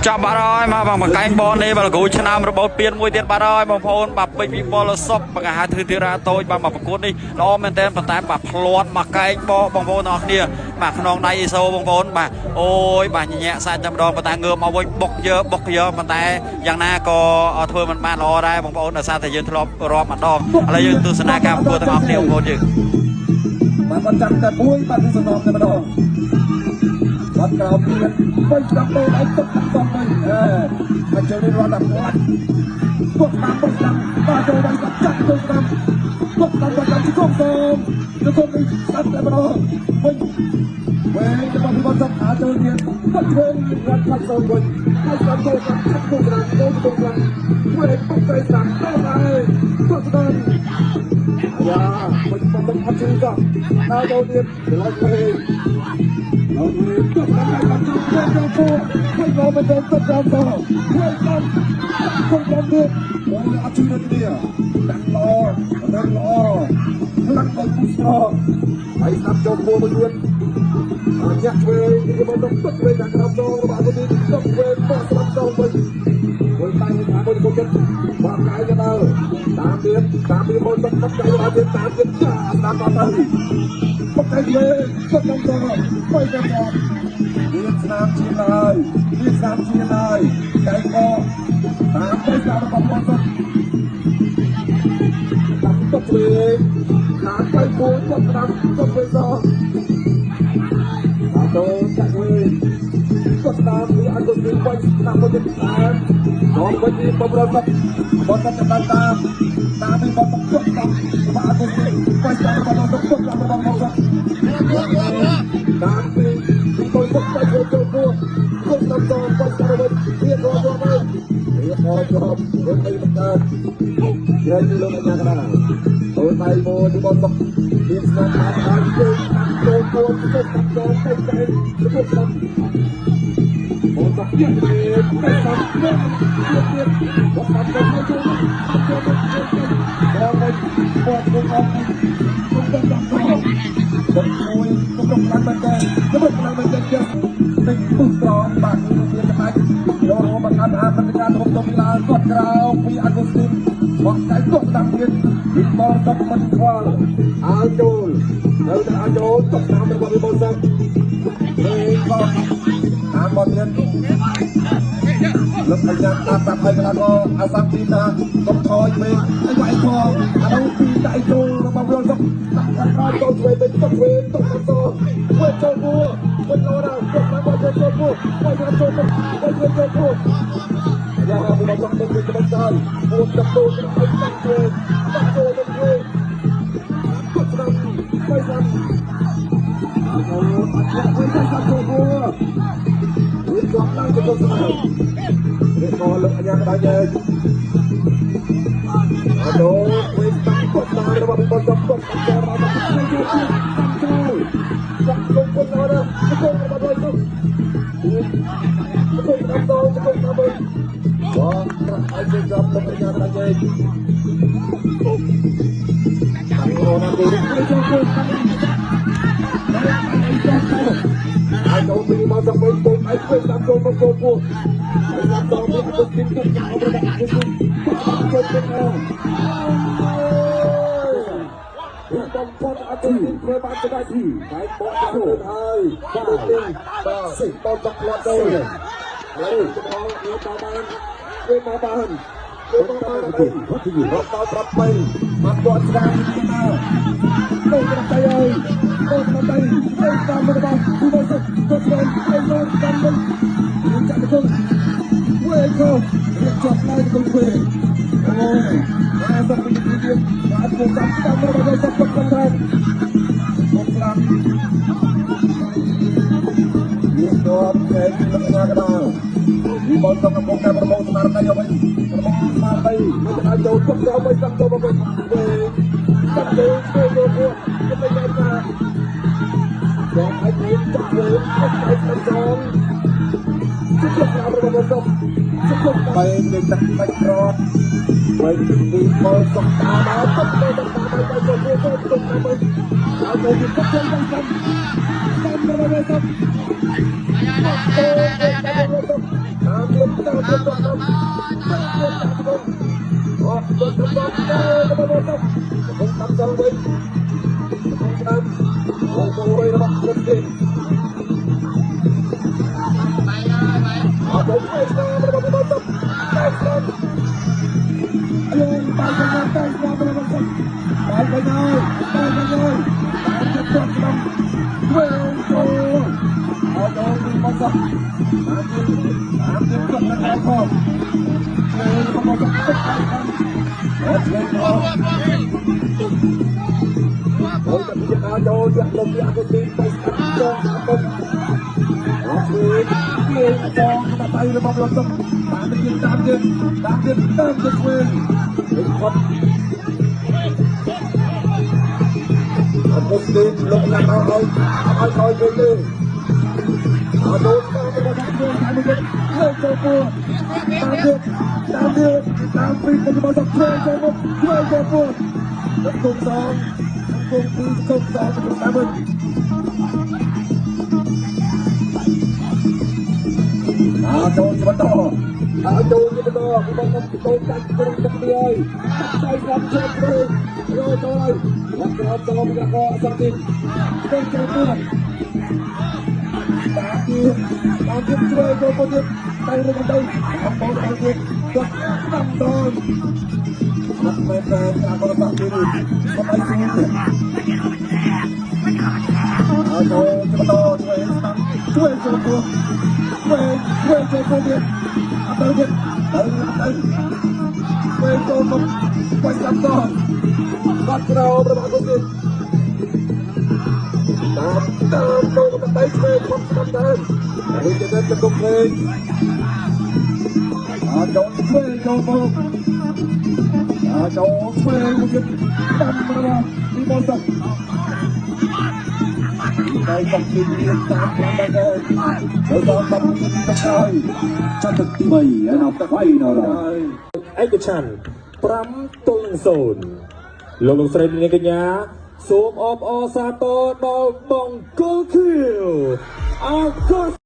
ចាប់បាត់ហើយមកបងមកកែងបននេះបាទ លោកគ្រូឆ្នាំរបូតពៀនមួយទៀតបាត់ហើយបងប្អូន។ បាទ ពេជ្រវិបុលសុក បាទ គេហៅធ្វើធីរ៉ាតូច បាទ មកប្រកួតនេះល្អមែនតើ ប៉ុន្តែបាទ ភ្លាត់មកកែងបបងប្អូនទាំងអស់គ្នា បាទ ខ្នងដៃអ៊ីសូបងប្អូន បាទ អូយ បាទ ញាក់សាច់តែម្ដង ប៉ុន្តែងើបមកវិញ បុកយើបុកយើ ប៉ុន្តែយ៉ាងណាក៏ធ្វើមិនបានល្អដែរបងប្អូន ដោយសារតែយើងធ្លាប់រាប់ម្ដង។ ឥឡូវយើងទស្សនាការប្រកួតទាំងអស់គ្នាបងប្អូនយើង បាទ គាត់ចាំតែមួយ បាទ គឺសំណងតែម្ដង គាត់ក្រោមទៀត បីស្ដាប់ទៅឲ្យទឹកសំវិញ អេមកជើងនេះរត់ដល់ផ្លាច់ គាត់តាម គាត់តាម បាទ ចូលបាន គាត់ចាក់ចូលតាម គាត់តាម គាត់តាម ជង្គង់សូមជង្គង់នេះស្ដាប់តែម្ដងវិញ វិញទៅ បងប្អូន ចាប់អាចចូលទៀត គាត់ធ្វើរត់ផ្លាច់សូមវិញ ហើយស្ដាប់ចូល គាត់ចាក់ចូលស្ដាប់ចូលជង្គង់ស្ដាប់ ធ្វើឲ្យពុកត្រីស្ដាប់ទៅហើយ គាត់ស្ដាប់អាយ៉ា មិនបងអត់ជឿសោះ ដើរចូលទៀត ឡើយពេក ហើយទៅតាមតាមចូលចូលចូលវិញ មកមិនទៅទៅតាមទៅវិញ តាមគុំតាមទៀត អូយ អត់ជឿទៅទៀត ដាក់ល្អ ដាក់ល្អ ខ្លាំងដល់ពូស្រហើយ ស្ដាប់ចូលគួរមួយទៀត អញ្ញាក់ឆ្វេង ពីមកទៅទឹកឆ្វេងខាងក្រោមដងរបស់អាកូទី ទឹកឆ្វេង បោះស្ដាប់សងវិញ វិញដៃខាងមួយ គុំចិត្តបាក់កាយទៅដល់ តាមទៀត តាមពីមកទឹកទឹកកាយដល់ទៀត តាមទៀត ចា ស្ដាប់ដល់ទៅ បុកដៃឆ្វេង ទឹកដល់ទៅបីទៅ មានស្នាមជាឡើយ មានស្នាមជាឡើយ កែកតាមទៅ ស្ដាប់របស់បងសុក តាមទឹកឆ្វេង តាមទៅគួរ ទឹកស្ដាប់ទឹកឆ្វេងស តាមទៅចាក់ឆ្វេង គាត់ស្ដាប់ពីអនុស្ទីវិញ ស្ដាប់មកទៀត តាមដល់វិញពីបំរត់ បត់ទៅតាមតាមតាមពីបត់ទឹក តាមរបស់អនុស្ទីវិញ តាមរបស់ទឹក ទឹកតាមរបស់មកតាមពីពីទៅទឹកទៅចូលពួរ គុំតាមតបត់តាមវិញ វាក៏ជាប់ហើយ វាក៏ជាប់វិញ អីមិនកើតជ្រែកពីលោកអញ្ញាកដា អូនដៃមួយពីបត់ទឹក មានស្នាមតាមហើយ ចូលចូលពួរ ទឹកតាមចូលទៅទៅទៅស្ដាប់អូនទឹកទៀតទៅតាមទៀតទៀត បត់តាមទៅចូលចូលចូលចូលដល់វិញ បត់ទៅអត់គុំតាមតាមទឹកមួយ ទុកខ្លាំងមែនតើ ទុកខ្លាំងមែនតើ ជិះតិចពុះត្រង់ បាទ គឺមានចំណែកចូលរួមបង្កើតអាព្រឹត្តិការណ៍ធំធំឡើង គាត់ក្រៅពីអាកូស្ទីន បោះកៃទុកស្ដាប់ទៀត វិបលសុកមិនខ្វល់ អើចូលនៅតែអាចចូលទុកតាមរបស់វិបលសុកលេងក៏តាមបទៀត លោកអាយ៉ាតាមតាមហើយកន្លងអាសាំទីតាកុំថយពេក អីវាយផង អានោះពីដៃចូលរបស់វិលសុក ដាក់ខាងក្រោយ ចូលឆ្វេងទៅ ទុកឆ្វេង ទុកតាមសវិញ ចូលពួរវិញ លោដល់ទុកតាមបចូលចូលពួរវិញ ចូលទៅវិញ ចូលពួរ យ៉ា វិលសុកទៅវិញទៅទៅពួរទឹកចូលទៅ ឲ្យតាំងឆ្វេង ដាក់ចូលទៅឆ្វេង ទុកស្ដាំ ទៅស្ដាំ ចូលអត់យ៉ាវិញ ទៅស្ដាំចូលពួរ វាជាប់ឡើងទៅស្ដាំ វាក៏លើកអញ្ញាក្តៅញែក អត់ចូលវិញ តាំងគាត់តាមរបស់បនសុក គាត់តាមរបស់ចូលតាមចូលចាក់លុបគាត់ដល់ទៅរបស់របស់សុក ទៅតាមតទៅតាមវិញ បាទ ត្រាក់ឲ្យជើងចាប់លើកអញ្ញាក្តៅញែក អូណាគូចូលចូលហើយ ចូលពីមកសវិញ ពុំឲ្យធ្វើតាមចូលមកចូលពោះហើយ តាមតមកទៅទីទៅរបស់គូចូលទៅ អូយ បំផុតអត់ទីធ្វើបានស្ដាច់ហើយ បកទៅហើយ បាទ បាទ សិបតផ្លាត់ទៅឥឡូវ ចំហយកមកបាន ធ្វើមកបាន ធ្វើមកបាន រត់ដល់8 បានគាត់ស្ដាំណា ទៅក្រដៃហើយ ទៅក្រដៃទៅតាមរបស់ពីមកសុខ គាត់ស្វែងទៅតាមវិញ ចាក់ទៅវិញ ក៏រៀបជាប់ឡើងទៅវិញ អូយ 50វិនាទីទៀត បាទ គូតាមតាមរបស់សុខ គាត់តាមមកស្ដាំ រៀបជាប់ចែកលក្ខណៈកដាល ពីបនសុខកំពុងតែប្រមូលស្មារតីឲ្យវិញ ប្រមូលស្មារតីមួយទៅ ចូលទុកចូលវិញ ស្ដាំចូលមកវិញ វិញស្ដាំចូលចូលចូលចូលទៅទៅថា ចងឲ្យវិញ ចាក់វិញ អត់ទៅស្ដាំចង ជិះស្ដាំរបស់សុខ ជិះបីគេទឹកបាច់ក្រត បីពីបលសុខតាមមកទុកទៅតាមទៅចូលចូលទុកតាមវិញ ហើយទៅទុកចូលវិញ ស្ដាំស្ដាំរបស់សុខ តាម តាមទៀតតាមតាមតាមអត់ទៅទៅទៅទៅទៅកំតាមចលវិញតាមអូមួយរបស់គុតទីអត់ទៅស្ដាមរបស់បតតែស្ដាមអយបាយកញ្ញាតែស្ដាមរបស់បតបាយកញ្ញាបាយកញ្ញាតាមទៀតស្ដាមវិញចូលអត់ដល់បតតាមទៀតតាមទៀតគាត់នៅខំវិញរបស់បតទឹកអត់វិញអត់អូយតែពីណាចូលយកលំយកទៅទីទៅស្ដាប់ចងទៅអត់វិញលេងចងទៅដៃរបស់លោកសុកតាមទៀតតាមទៀតតាមទៀតតាមទៀតវិញវិញគាត់អត់ទៅលោកណាស់ឲ្យឲ្យក្រោយវិញទេអត់ដូចតាមរបស់ខ្លួនតាមទៀតលើចូលពួរតាមទៀតតាមទៀតតាមពីរបស់សុកជួយចូលមុខជួយចូលពួរដល់គុំសងគុំពីគុំសងទៅតាមវិញអើចូលជាបន្តអើចូលជាបន្តពីបងទៅកាច់ក្រុមទឹកទីហើយចៃស្រាប់ជើងទៅយកចូលហើយវត្តក្រោមចូលមកកអសទីទៅចូលពួរតាមទៀតតាមទៀតជួយចូលពួរទៀតទៅទៅទៅអំបងទៅទៀតគាត់តាមដល់អត់មែនតែការកសាងទីនេះអត់ឲ្យស្រួលទេអើចូលជាបន្តជួយស្ដាំជួយចូលពួរជួយជួយចូលពួរទៀតអត់ទៅទៀតទៅទៅជួយចូលមកបាច់ស្ដាំតបាត់ក្រោមរបស់គុណទៀតតាមតាមចូលទៅដៃឆ្វេងខំស្ដាំទៅវិញទៅទៅគុំលេងអើចូលឆ្វេងចូលមកអើចូលឆ្វេងមកទៀតតាមរបស់ពីបនទៅតែកំពីតាមតាមដែរទៅដល់បាត់ទៅហើយ ចាត់ទឹកទី3 and final ឯកច្ឆន្ទ5-0លោកលោកស្រីនាងកញ្ញាសូមអបអរសាទរដល់បង្គោលខៀវអរគុណ។